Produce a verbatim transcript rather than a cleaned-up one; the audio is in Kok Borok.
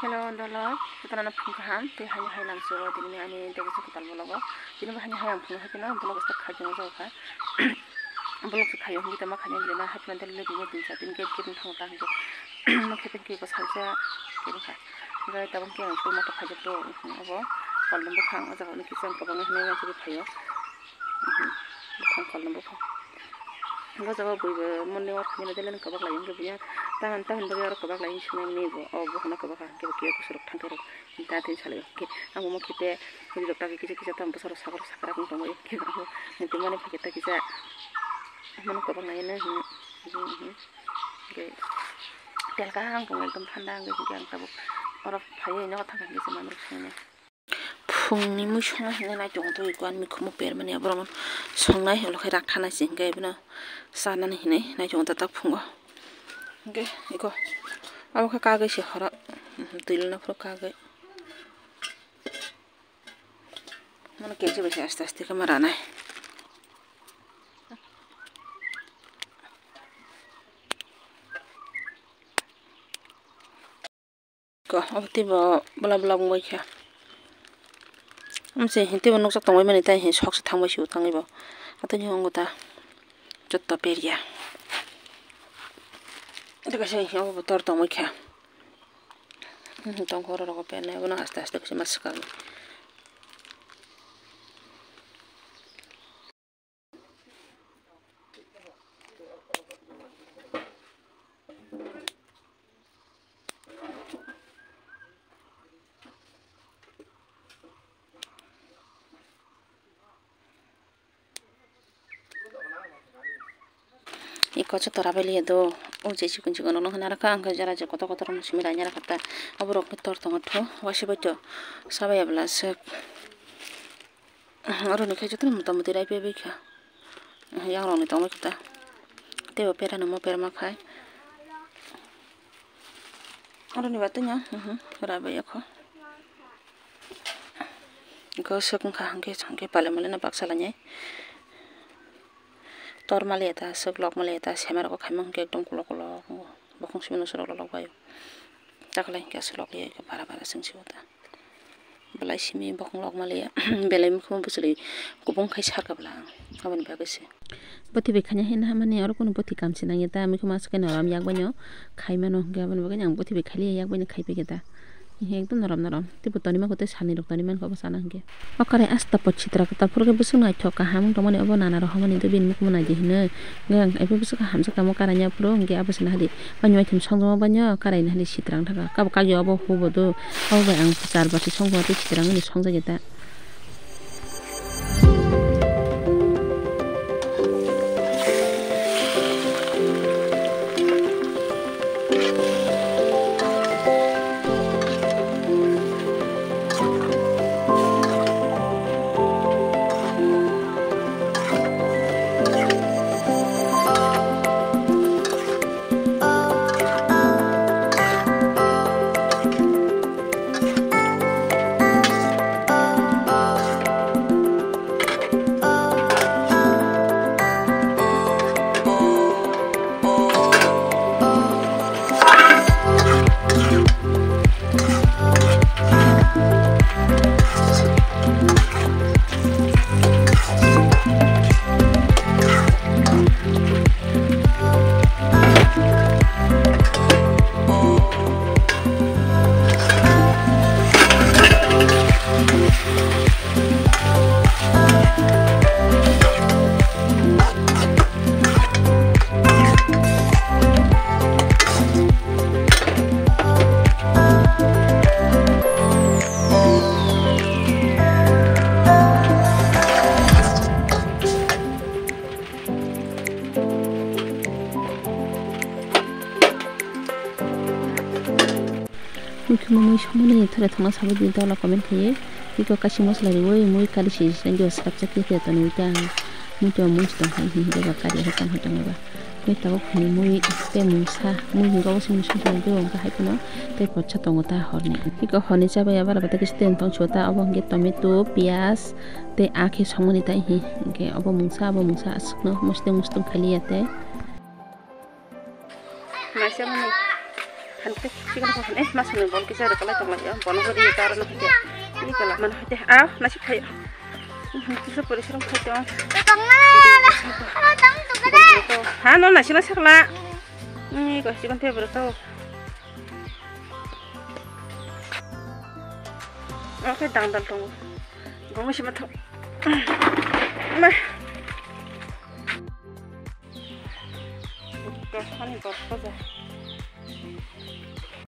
Hello, dolo, jotono phung kaham, tei haino hai lamsio, tini ani tei kaisa kwtal vlog o. Tini bo haino hai ang phung hai kheno vlog start khai tongo jaga kha. Vlog se khaio hwnwi tongma khaino bini hai phano tei lobini tinsa tin gate gate wngthango ta hwnkhe. Mo khe tei khe ko salsa khe wngkha. Hwnkhe tabuk khe ang tei moto khaijak do, obo koldom buphang o jaga ni kisa ang kwbangma hinwi uansugwi phaio. Buphang koldom buphang. Bo jaga bui bo morning walk khaina belai no kwbak lai wngkhe buya. Tahan tahan bagwi oro kwbak lai wngwi swnamni bo. O buphang no kwbak ha hwnkhe bo khe kusurok thangkhe rok. Ta tin salai hwnkhe ang omo khe te ri rok ta kisa kisa tam bwsarok sakar sakar wng tongbai hwnkhe ang bo muitu mani phai khe ta kisa mano kwbak lai no hwnkhe telka ang tong ekdom thanda wngwi hwnkhe ang tabuk oro phaiwi nogo thangkhe kisa manwi swnamni. Phungni mui songma hinwi naitongo twi ko ani mikhumu permani aborok songnai ulo khe rak thanai se hinkhe bono chanani hinwi naitongo tatak phungo. Hinkhe iko abo khe kagwi se horo twi lwna phuru kagwi. Mano kengsa bai se aste aste khe ma ranai. Ko, obo teibo bwla bwla wngwi kha. Amse teibo nukjak tongwi mani tai he sokse thangbai sio tangwi bo. Atoni wngkha ta jotto peria. Tei kaisa he obo tor tongwi kha. Tongkha oro rogo pernai bono aste aste kaisa ma swkang. Iko se tora bai liya do, o je chikon chikon rok no hwnwi rwkha, hwnkhe jara je kotor kotor rok no simi raina rwkha ta, oborok ni tor tongo thu, waisa bai to sabai ya bwla swk. Oro ni khe jotono mota moti rai paibai kha. Yang rok ni tongbai kha ta. Teibo pera ni mo pera ma khai. Oro ni ba tanya, rai bai ya kho. Go swk wngkha hwnkhe, hwnkhe pale male no baksa lainai. Tor maliya ta, swk lok maliya ta, sema rok khaima hwnkhe ekdom kolok kolok wngo. Bokhong simi no swrok lok bai o. Taklai hwnkhe swrok liya hwnkhe bara bara swng si o ta. Belai simi bokhong lok maliya, belai mikhumu bwchwlwi kubung khai sakha bwla ang, aboni bagwi se. Bwtwi bai khaina hinwi hamani oro kunu bwtwi kam se nangya ta, mikhumu aswk khe norom yak baino khai mano hwnkhe, aboni bagwi ang bwtwi bai khailiya yak baino khai phaikha ta. Ekdom norom norom, teibo tonima khe tei salni rok tonwi mankha obo sana hwnkhe. O karai asta pot sitra kwtal phuru khe bwswk naithok kaham wng tongmani, obo nana rok hamani do bini mikhumu naidi hinwi. Hwnkhe ang ebo bwswk hamjak tamo karai ya phuru hwnkhe abo se nahadi. Ani waitham songjakma baino karai nahadi sitra wngthangkha. Kabo kagwi obo hubo do. Obo bai ang char bati songjakma tei sitra wngmani songjakya ta. Mui khe mui songmani thore thangna sabai di dola comment khaiwi. Iko kaisa mosola riwi mui kari sijak sijak srapsa khe khe tonwi ta. Mui to mui se tong hai hinwi ba kari hai tong hai tong ba. Mui tabuk hwnwi mui tei mungsa, mui hwnwi obo se mui songkha nai do hwnka hai phano tei potsa tongo ta horni. Iko horni chabai ya bara bata khe stand tong sio ta obo hwnkhe tomato, piyaj tei a khe songmani ta hi hwnkhe obo mungsa abo mungsa aswkno mustung mustung khailiya tei. Maisa mani. Hanke, chicken ko hane, mas ni bol kisa re kala tong lai, bon ko ri tara no hite. Ni kala man hite, aw, nasi khai. Kisa pori siram khai tong. Ha, no nasi na sakla. Ni ko chicken te bro to. Oke, dang dal tong. Bo mo sima tho. Ma.